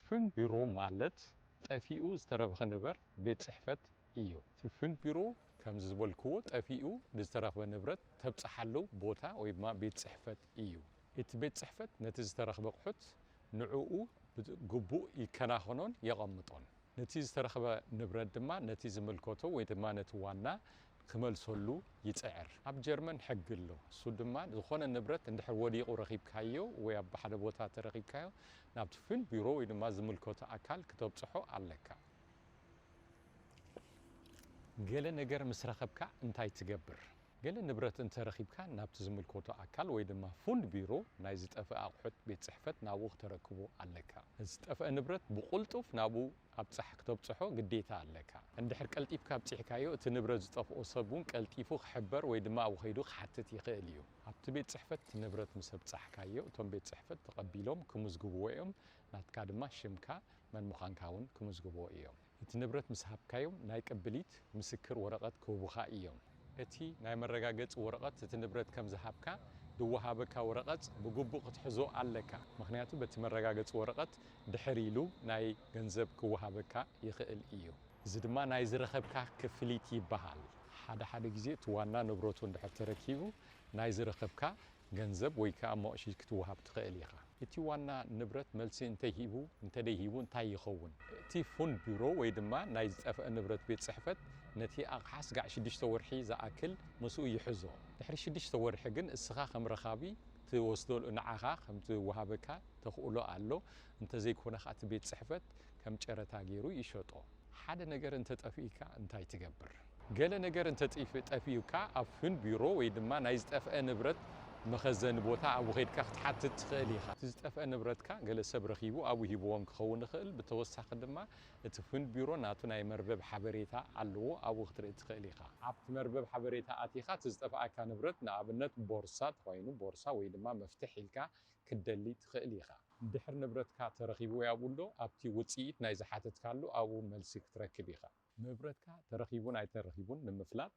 ፍን ቢሮ ማለት ጠፊኡ ዝተረፈ ንብረት ቤት ጽሕፈት እዩ። እቲ ፍን ቢሮ ከምዚ ዝበልክዎ ጠፊኡ ንዝተረፈ ንብረት ተብጽሓሉ ቦታ ወይ ድማ ቤት ጽሕፈት እዩ። እቲ ቤት ጽሕፈት ነቲ ዝተረኽበ ኣቑሑት ንዕኡ ብግቡእ ይከናኸኖን የቐምጦን። ነቲ ዝተረኽበ ንብረት ድማ ነቲ ዝምልከቶ ወይ ድማ ነቲ ዋና ክመልሰሉ ይጽዕር። ኣብ ጀርመን ሕጊ ኣሎ። እሱ ድማ ዝኾነ ንብረት እንድሕር ወዲቑ ረኺብካዮ ወይ ኣብ ሓደ ቦታ ተረኺብካዮ ናብቲ ፍን ቢሮ ወይ ድማ ዝምልከቶ ኣካል ክተብጽሖ ኣለካ። ገለ ነገር ምስ ረኸብካ እንታይ ትገብር? ገለ ንብረት እንተረኺብካ ናብቲ ዝምልከቶ ኣካል ወይ ድማ ፍን ቢሮ ናይ ዝጠፍአ ኣቑሑት ቤት ጽሕፈት ናብኡ ክተረክቦ ኣለካ። ዝጠፍአ ንብረት ብቕልጡፍ ናብኡ ኣብጻሕ ክተብጽሖ ግዴታ ኣለካ። እንድሕር ቀልጢፍካ ኣብጺሕካዮ እቲ ንብረት ዝጠፍኦ ሰብ እውን ቀልጢፉ ክሕበር ወይ ድማ ኣብኡ ከይዱ ክሓትት ይኽእል እዩ። ኣብቲ ቤት ጽሕፈት እቲ ንብረት ምስ ኣብጻሕካዮ እቶም ቤት ጽሕፈት ተቐቢሎም ክምዝግብዎ እዮም። ናትካ ድማ ሽምካ መን ምዃንካ እውን ክምዝግብዎ እዮም። እቲ ንብረት ምስ ሃብካዮም ናይ ቅብሊት ምስክር ወረቐት ክህቡኻ እዮም። እቲ ናይ መረጋገጺ ወረቐት እቲ ንብረት ከም ዝሃብካ ዝወሃበካ ወረቐት ብግቡእ ክትሕዞ ኣለካ። ምኽንያቱ በቲ መረጋገጺ ወረቐት ድሕር ኢሉ ናይ ገንዘብ ክወሃበካ ይኽእል እዩ። እዚ ድማ ናይ ዝረኸብካ ክፍሊት ይበሃል። ሓደ ሓደ ግዜ እቲ ዋና ንብረቱ እንድሕር ተረኪቡ ናይ ዝረኸብካ ገንዘብ ወይ ከዓ መቕሺ ክትወሃብ ትኽእል ኢኻ። እቲ ዋና ንብረት መልሲ እንተይሂቡ እንተደይሂቡ እንታይ ይኸውን? እቲ ፍን ቢሮ ወይ ድማ ናይ ዝጠፍአ ንብረት ቤት ጽሕፈት ነቲ ኣቕሓ ስጋዕ ሽዱሽተ ወርሒ ዝኣክል ምስኡ ይሕዞ። ድሕሪ ሽዱሽተ ወርሒ ግን እስኻ ከም ረኻቢ ትወስዶ ንዓኻ ከም ትወሃበካ ተኽእሎ ኣሎ። እንተዘይኮነ ከዓ እቲ ቤት ጽሕፈት ከም ጨረታ ገይሩ ይሸጦ። ሓደ ነገር እንተጠፊእካ እንታይ ትገብር? ገለ ነገር እንተጠፊእካ ኣብ ፍን ቢሮ ወይ ድማ ናይ ዝጠፍአ ንብረት መኸዘኒ ቦታ ኣብኡ ከይድካ ክትሓትት ትኽእል ኢኻ። እቲ ዝጠፍአ ንብረትካ ገለ ሰብ ረኺቡ ኣብኡ ሂብዎም ክኸውን ይኽእል። ብተወሳኺ ድማ እቲ ፍን ቢሮ ናቱ ናይ መርበብ ሓበሬታ ኣለዎ፣ ኣብኡ ክትርኢ ትኽእል ኢኻ። ኣብቲ መርበብ ሓበሬታ ኣቲኻ እቲ ዝጠፍኣካ ንብረት ንኣብነት ቦርሳ ተኾይኑ ቦርሳ ወይ ድማ መፍትሕ ኢልካ ክትደሊ ትኽእል ኢኻ። እንድሕር ንብረትካ ተረኺቡ ወይ ኣብኡ ኣሎ ኣብቲ ውጽኢት ናይ ዝሓተትካሉ ኣብኡ መልሲ ክትረክብ ኢኻ። ንብረትካ ተረኺቡን ኣይተረኺቡን ንምፍላጥ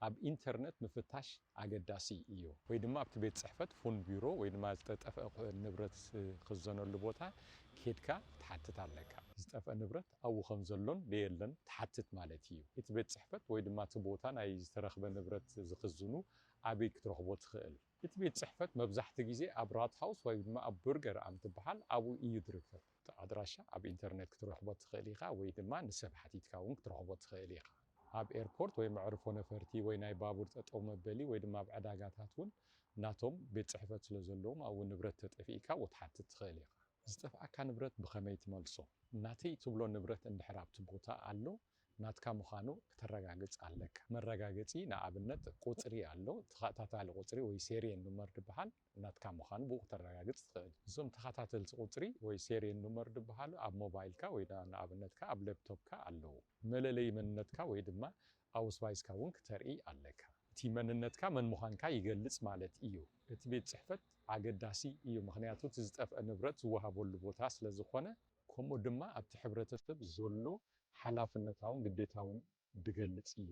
ኣብ ኢንተርነት ምፍታሽ ኣገዳሲ እዩ። ወይ ድማ ኣብቲ ቤት ጽሕፈት ፍን ቢሮ ወይ ድማ ዝተጠፍአ ንብረት ዝኽዘነሉ ቦታ ኬድካ ትሓትት ኣለካ። ዝጠፍአ ንብረት ኣብኡ ከም ዘሎን ደየለን ትሓትት ማለት እዩ። እቲ ቤት ጽሕፈት ወይ ድማ እቲ ቦታ ናይ ዝተረኽበ ንብረት ዝኽዝኑ ኣበይ ክትረኽቦ ትኽእል? እቲ ቤት ጽሕፈት መብዛሕቲ ግዜ ኣብ ራትሃውስ ወይ ድማ ኣብ ቡርገር ኣም ትበሃል ኣብኡ እዩ ዝርከብ። እቲ ኣድራሻ ኣብ ኢንተርነት ክትረኽቦ ትኽእል ኢኻ ወይ ድማ ንሰብ ሓቲትካ እውን ክትረኽቦ ትኽእል ኢኻ። ኣብ ኤርፖርት ወይ መዕርፎ ነፈርቲ ወይ ናይ ባቡር ጠጠው መበሊ ወይ ድማ ኣብ ዕዳጋታት እውን ናቶም ቤት ጽሕፈት ስለ ዘለዎም ኣብኡ ንብረት ተጠፊእካ ክትሓትት ትኽእል ኢኻ። ዝጠፍኣካ ንብረት ብኸመይ ትመልሶ? ናተይ ትብሎ ንብረት እንድሕር ኣብቲ ቦታ ኣሎ ናትካ ምዃኑ ክተረጋግጽ ኣለካ። መረጋገጺ ንኣብነት ቁጽሪ ኣሎ፣ ተኸታታሊ ቁጽሪ ወይ ሴሪየን ኑመር ዝበሃል ናትካ ምዃኑ ብኡ ክተረጋግጽ ትኽእል። እዞም ተኸታተልቲ ቁጽሪ ወይ ሴሪየን ኑመር ዝበሃሉ ኣብ ሞባይልካ ወይ ንኣብነትካ ኣብ ላፕቶፕካ ኣለዉ። መለለዪ መንነትካ ወይ ድማ ኣውስባይስካ እውን ክተርኢ ኣለካ። እቲ መንነትካ መን ምዃንካ ይገልጽ ማለት እዩ። እቲ ቤት ጽሕፈት ኣገዳሲ እዩ፣ ምኽንያቱ እቲ ዝጠፍአ ንብረት ዝወሃበሉ ቦታ ስለ ዝኾነ፣ ከምኡ ድማ ኣብቲ ሕብረተሰብ ዘሎ ሓላፍነታውን ግዴታውን ዝገልጽ እዩ።